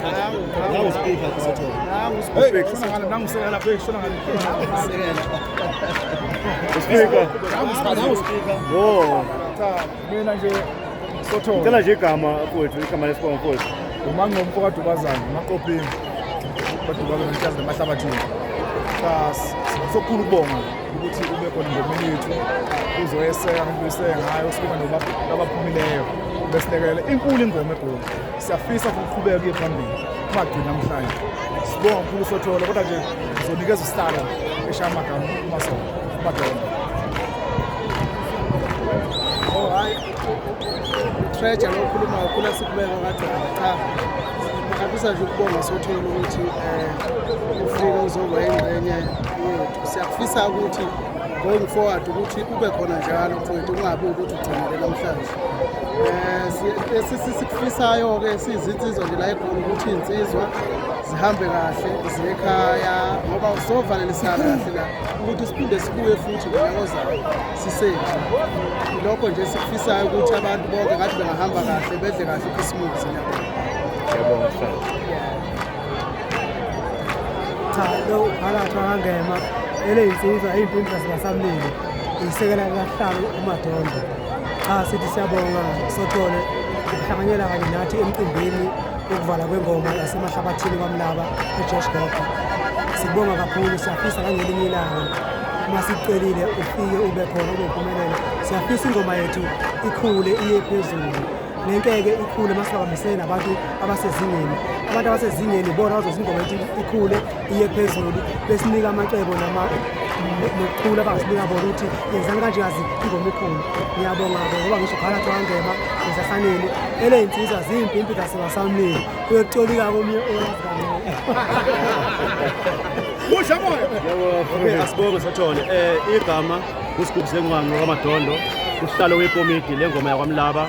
Nangu speaker kusothole. Hey, shona ngale, nangu sekela, hey, shona ngale. Speaker. Nangu speaker. Oh, Cha, mina nje Sothole. cela nje igama mfowethu, igama lesibongo mfowethu. Umangomfo kaDubazane, Maqophini. KwaDubazane Ntshazi namahlabathini. Cha, sokhulu ukubonga ukuthi ube khona engomeni yethu uzoyeseka ngento oyeseka ngayo, sibonga nabaphumileyo besilekelele. Inkulu ingoma eGoli. Siyafisa futhi ukuqhubeka kuye phambili. Ungagcini namhlanje. Sibonga kakhulu Sothole, kodwa nje uzonikeza isihlalo eshaya amagama uMasondo, uMadondo. Oh hayi, treasure lo khuluma kakhulu asikubeka kade. Cha, ngihambisa nje ukubonga Sothole ukuthi ufike uzoba ingxenye yethu. Siyakufisa ukuthi going forward ukuthi ube khona njalo mfowethu, kungabi ukuthi ugcinele namhlanje. Esikufisayo ke siyizinsizwa nje la eGoli ukuthi iy'nsizwa zihambe kahle ziye ekhaya, ngoba sovalelisana kahle la ukuthi siphinde sibuye futhi ngonyaka ozayo sisenje. Lokho nje sikufisayo ukuthi abantu bonke ngathi bengahamba kahle, bedle kahle ikhisimusi. Ngiyabonga. Ngiyabonga sihlalo. Cha, lo phakathi wakangema eleyinsizwa iy'mpimpla zikasamlilo, isekela likahlalo uMadondo. Cha, sithi siyabonga Sothole ukuhlanganyela kanye nathi emcimbini wokuvala kwengoma yasemahlabathini kwaMlaba eJosh Gogo. Sibonga kakhulu, siyafisa nangelinye ilanga uma sikucelile ufike ube khona, ube impumelelo. Siyafisa ingoma yethu ikhule iye phezulu. Nenkeke ikhule masibambisene nabantu abasezingeni. Abantu abasezingeni bona bazoza ingoma yethu ikhule iye phezulu, besinika amacebo nama nokukhula abangasinika bona ukuthi yenzani kanje kazi ingoma ikhulu. Ngiyabonga-ke ngoba ngisho phakathi wangema ngisasaneni eley'nsizwa ziyimpimpi zasebasamlilo uyokutolika komunye oyazi kangcono. Kusha moya. Okay, asibonge Sothole. Igama uSigubhu Sengwanqo kaMadondo, usihlalo wekomiti lengoma yakwaMlaba,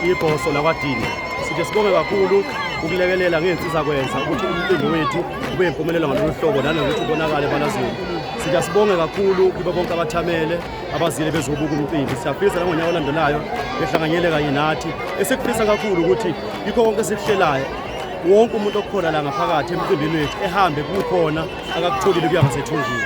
ibhoso lakwaDini. Sithi sibonge kakhulu ukulekelela ngey'nsiza kwenza ukuthi umcimbi wethu ube impumelelo ngalolu hlobo nanokuthi ubonakale ebalazweni. Sithi asibonge kakhulu kubo bonke abathamele abazile bezobuka umcimbi. Siyafisa nangonyaka olandelayo behlanganyele kanye nathi. Esikufisa kakhulu ukuthi yikho konke esikuhlelayo, wonke umuntu okhona la ngaphakathi emcimbini wethu ehambe kukhona akakutholile kuya ngasethunjini.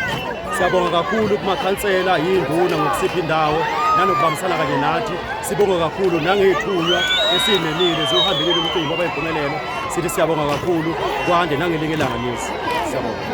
Siyabonga kakhulu kumakhansela, yinduna ngokusipha indawo nanokubambisana kanye nathi. Sibonga kakhulu nangey'thunywa esiyimemile ziwuhambelile umcimbi waba yimpumelelo. Sithi siyabonga kakhulu, kwande nangelinye ilanga nisi. Siyabonga.